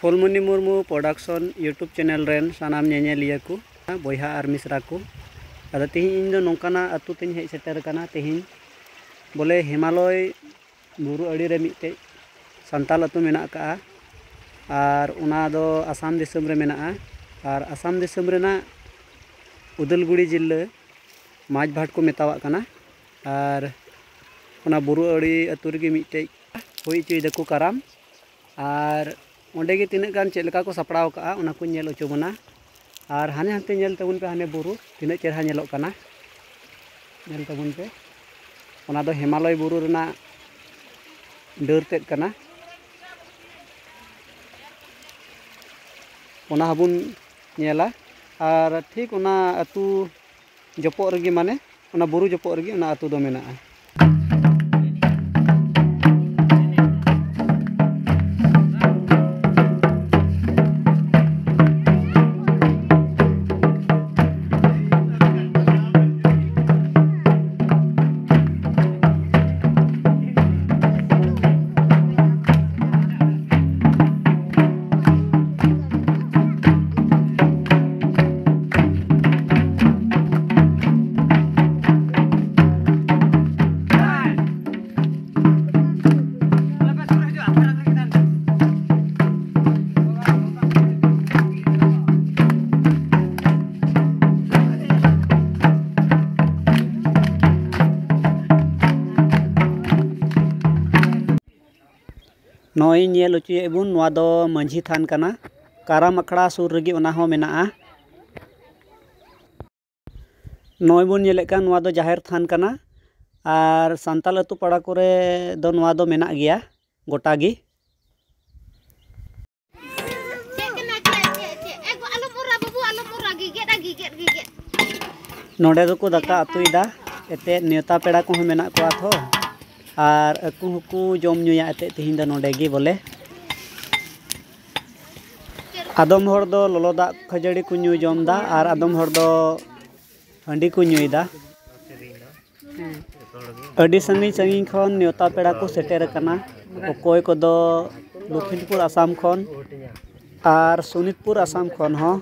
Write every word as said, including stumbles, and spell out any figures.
Phulmoni Murmu production YouTube channel ᱨᱮᱱ ᱥᱟᱱᱟᱢ ᱧᱮᱧᱮᱞᱤᱭᱟᱹ ᱠᱚ, ᱵᱚᱭᱦᱟ ᱟᱨ ᱢᱤᱥᱨᱟ ᱠᱚ, ᱟᱫᱚ ᱛᱮᱦᱮᱧ ᱤᱧ ᱫᱚ ᱱᱚᱝᱠᱟᱱᱟᱜ ᱟᱹᱛᱩ ᱛᱮᱧ ᱦᱮᱡ ᱥᱮᱴᱮᱨ ᱟᱠᱟᱱᱟ᱾ ᱛᱮᱦᱮᱧ ᱵᱚᱞᱮ ᱦᱤᱢᱟᱞᱚᱭ ᱵᱩᱨᱩ ᱟᱲᱮ ᱨᱮ ᱢᱤᱫᱴᱮᱡ ᱥᱟᱱᱛᱟᱞ ᱟᱹᱛᱩ ᱢᱮᱱᱟᱜ ᱟᱠᱟᱫᱼᱟ, ᱟᱨ ᱚᱱᱟ ᱫᱚ ᱟᱥᱟᱢ ᱫᱤᱥᱚᱢ ᱨᱮ ᱢᱮᱱᱟᱜᱼᱟ᱾ ᱟᱨ ᱟᱥᱟᱢ ᱫᱤᱥᱚᱢ ᱨᱮᱱᱟᱜ ᱩᱫᱟᱞᱜᱩᱲᱤ ᱡᱤᱞᱟᱹ ᱢᱟᱡᱷᱵᱷᱟᱴ ᱠᱚ ᱢᱮᱛᱟᱣᱟᱜ ᱠᱟᱱᱟ᱾ ᱟᱨ ᱚᱱᱟ ᱵᱩᱨᱩ ᱟᱲᱮ ᱟᱹᱛᱩ ᱨᱮᱜᱮ ᱢᱤᱫᱴᱮᱡ ᱦᱩᱭ ᱦᱚᱪᱚᱭ ᱫᱟᱠᱚ ᱠᱟᱨᱟᱢ᱾ ᱟᱨ ᱚᱸᱰᱮ ᱜᱮ ᱛᱤᱱᱟᱹᱜ ᱜᱟᱱ ᱪᱮᱫ ᱞᱮᱠᱟ ᱠᱚ ᱥᱟᱯᱲᱟᱣ ᱠᱟᱜᱼᱟ, ᱚᱱᱟ ᱠᱚᱧ ᱧᱮᱞ ᱦᱚᱪᱚ ᱵᱚᱱᱟ᱾ ᱟᱨ ᱦᱟᱱᱮ ᱦᱟᱱᱛᱮ ᱧᱮᱞ ᱛᱟᱵᱚᱱ ᱯᱮ, ᱦᱟᱱᱮ ᱵᱩᱨᱩ ᱛᱤᱱᱟᱹᱜ ᱪᱮᱦᱨᱟ ᱧᱮᱞᱚᱜ ᱠᱟᱱᱟ, ᱧᱮᱞ ᱛᱟᱵᱚᱱ ᱯᱮ᱾ ᱚᱱᱟ ᱫᱚ ᱦᱤᱢᱟᱞᱚᱭ ᱵᱩᱨᱩ ᱨᱮᱱᱟᱜ ᱰᱟᱹᱨ ᱛᱮᱫ ᱠᱟᱱᱟ, ᱚᱱᱟ ᱦᱚᱸᱵᱚᱱ ᱧᱮᱞᱟ᱾ ᱟᱨ ᱴᱷᱤᱠ ᱚᱱᱟ ᱟᱹᱛᱩ ᱡᱚᱯᱚᱜ ᱨᱮᱜᱮ, ᱢᱟᱱᱮ ᱚᱱᱟ ᱵᱩᱨᱩ ᱡᱚᱯᱚᱜ ᱨᱮᱜᱮ ᱚᱱᱟ ᱟᱹᱛᱩ ᱫᱚ ᱢᱮᱱᱟᱜᱼᱟ᱾ ᱱᱚᱜᱼᱚᱭ ᱧᱮᱞ ᱦᱚᱪᱚᱭᱮᱫ ᱵᱚᱱ, ᱱᱚᱣᱟ ᱫᱚ ᱢᱟᱹᱡᱷᱤ ᱛᱷᱟᱱ ᱠᱟᱱᱟ᱾ ᱠᱟᱨᱟᱢ ᱟᱠᱷᱲᱟ ᱥᱩᱨ ᱨᱮᱜᱮ ᱚᱱᱟ ᱦᱚᱸ ᱢᱮᱱᱟᱜᱼᱟ᱾ ᱱᱚᱜᱼᱚᱭ ᱵᱚᱱ ᱧᱮᱞᱮᱫ ᱠᱟᱱ, ᱱᱚᱣᱟ ᱫᱚ ᱡᱟᱦᱮᱨ ᱛᱷᱟᱱ ᱠᱟᱱᱟ᱾ ᱟᱨ ᱥᱟᱱᱛᱟᱞ ᱟᱹᱛᱩ ᱯᱟᱲᱟ ᱠᱚᱨᱮ ᱫᱚ ᱱᱚᱣᱟ ᱫᱚ ᱢᱮᱱᱟᱜ ᱜᱮᱭᱟ ᱜᱚᱴᱟ ᱜᱮ᱾ ᱪᱮᱫ ᱠᱟᱱᱟ? ᱪᱮᱫ, ᱪᱮᱫ, ᱪᱮᱫ? ᱮ, ᱜᱚ-, ᱟᱞᱚᱢ ᱚᱨᱟ ᱵᱟᱹᱵᱩ, ᱟᱞᱚᱢ ᱚᱨᱟ, ᱜᱮᱜᱮᱫ ᱟᱭ, ᱜᱮᱜᱮᱫ, ᱜᱮᱜᱮᱫ᱾ ᱱᱚᱰᱮ ᱫᱚᱠᱚ ᱫᱟᱠᱟ ᱩᱛᱩᱭᱮᱫᱟ᱾ ᱮᱱᱛᱮᱫ ᱱᱮᱣᱛᱟ ᱯᱮᱲᱟ ᱠᱚᱦᱚᱸ ᱢᱮᱱᱟᱜ ᱠᱚᱣᱟ ᱛᱷᱚ, ᱟᱨ ᱟᱠᱚ ᱦᱚᱸᱠᱚ ᱡᱚᱢ ᱧᱩᱭᱟ ᱮᱱᱛᱮᱫ ᱛᱮᱦᱮᱧ ᱫᱚ ᱱᱚᱰᱮ ᱜᱮ ᱵᱚᱞᱮ᱾ ᱟᱫᱚᱢ ᱦᱚᱲ ᱫᱚ ᱞᱚᱞᱚ ᱫᱟᱜ ᱠᱷᱟᱹᱡᱟᱹᱲᱤ ᱠᱚ ᱧᱩ ᱡᱚᱢ ᱮᱫᱟ, ᱟᱨ ᱟᱫᱚᱢ ᱦᱚᱲ ᱫᱚ ᱦᱟᱺᱰᱤ ᱠᱚ ᱧᱩᱭᱮᱫᱟ᱾ ᱟᱹᱰᱤ ᱥᱟᱺᱜᱤᱧ ᱥᱟᱺᱜᱤᱧ ᱠᱷᱚᱱ ᱱᱮᱣᱛᱟ ᱯᱮᱲᱟ ᱠᱚ ᱥᱮᱴᱮᱨ ᱟᱠᱟᱱᱟ᱾ ᱚᱠᱚᱭ ᱠᱚᱫᱚ ᱞᱚᱠᱷᱤᱢᱯᱩᱨ ᱟᱥᱟᱢ ᱠᱷᱚᱱ ᱟᱨ ᱥᱳᱱᱤᱛᱯᱩᱨ ᱟᱥᱟᱢ ᱠᱷᱚᱱ ᱦᱚᱸ